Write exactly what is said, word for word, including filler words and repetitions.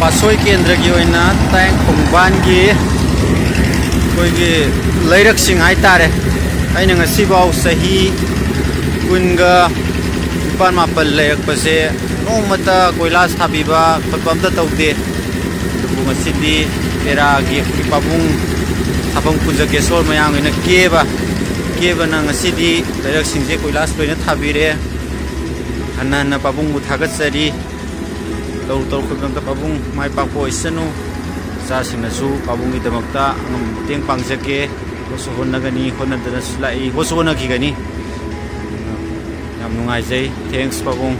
ꯄꯥꯠꯁꯣꯏ ꯀꯦꯟꯗ꯭ꯔꯒꯤ ꯑꯣꯏꯅ ꯇꯥꯌꯦꯡ ꯈꯣꯡꯕꯥꯟꯒꯤ ꯑꯩꯈꯣꯏꯒꯤ ꯂꯩꯔꯛꯁꯤꯡ ꯍꯥꯏꯇꯥꯔꯦ, ꯑꯩꯅ ꯉꯁꯤꯐꯥꯎ ꯆꯍꯤ ꯀꯨꯟꯒ ꯅꯤꯄꯥꯜ ꯃꯥꯄꯜ ꯂꯩꯔꯛꯄꯁꯦ ꯅꯣꯡꯃꯇ ꯀꯣꯏꯂꯥꯁ ꯊꯥꯕꯤꯕ ꯈꯣꯠꯄ ꯑꯝꯇ ꯇꯧꯗꯦ꯫ ꯑꯗꯨꯕꯨ ꯉꯁꯤꯗꯤ ꯇꯦꯔꯥꯒꯤ ꯑꯩꯈꯣꯏꯒꯤ ꯄꯥꯕꯨꯡ ꯊꯥꯐꯝ ꯀꯨꯟꯖꯀꯦꯁꯣꯔ ꯃꯌꯥꯝꯒꯤꯅ ꯀꯦꯕ, ꯀꯦꯕꯅ ꯉꯁꯤꯗꯤ ꯂꯩꯔꯛꯁꯤꯡꯁꯦ ꯀꯣꯏꯂꯥꯁ ꯂꯣꯏꯅ ꯊꯥꯕꯤꯔꯦ꯫ ꯍꯟꯅ ꯍꯟꯅ ꯄꯥꯕꯨꯡꯕꯨ ꯊꯥꯒꯠꯆꯔꯤ꯫ ꯇꯧꯔꯨ ꯇꯧꯔꯨ ꯈꯨꯗꯤꯡꯃꯛꯇ ꯄꯥꯕꯨꯡ ꯃꯥꯏ ꯄꯥꯛꯄ ꯑꯣꯏꯁꯅꯨ꯫ ꯏꯆꯥꯁꯤꯡꯅꯁꯨ ꯄꯥꯕꯨꯡꯒꯤꯗꯃꯛꯇ ꯑꯉꯝꯕ ꯃꯇꯦꯡ ꯄꯥꯡꯖꯒꯦ꯫ ꯍꯣꯠꯁꯨ ꯍꯣꯠꯅꯒꯅꯤ, ꯍꯣꯠꯅꯗꯅꯁꯨ ꯂꯥꯛꯏ, ꯍꯣꯠꯁꯨ ꯍꯣꯠꯅꯈꯤꯒꯅꯤ꯫ ꯌꯥꯝ ꯅꯨꯡꯉꯥꯏꯖꯩ꯫ Thanks ꯄꯥꯕꯨꯡ꯫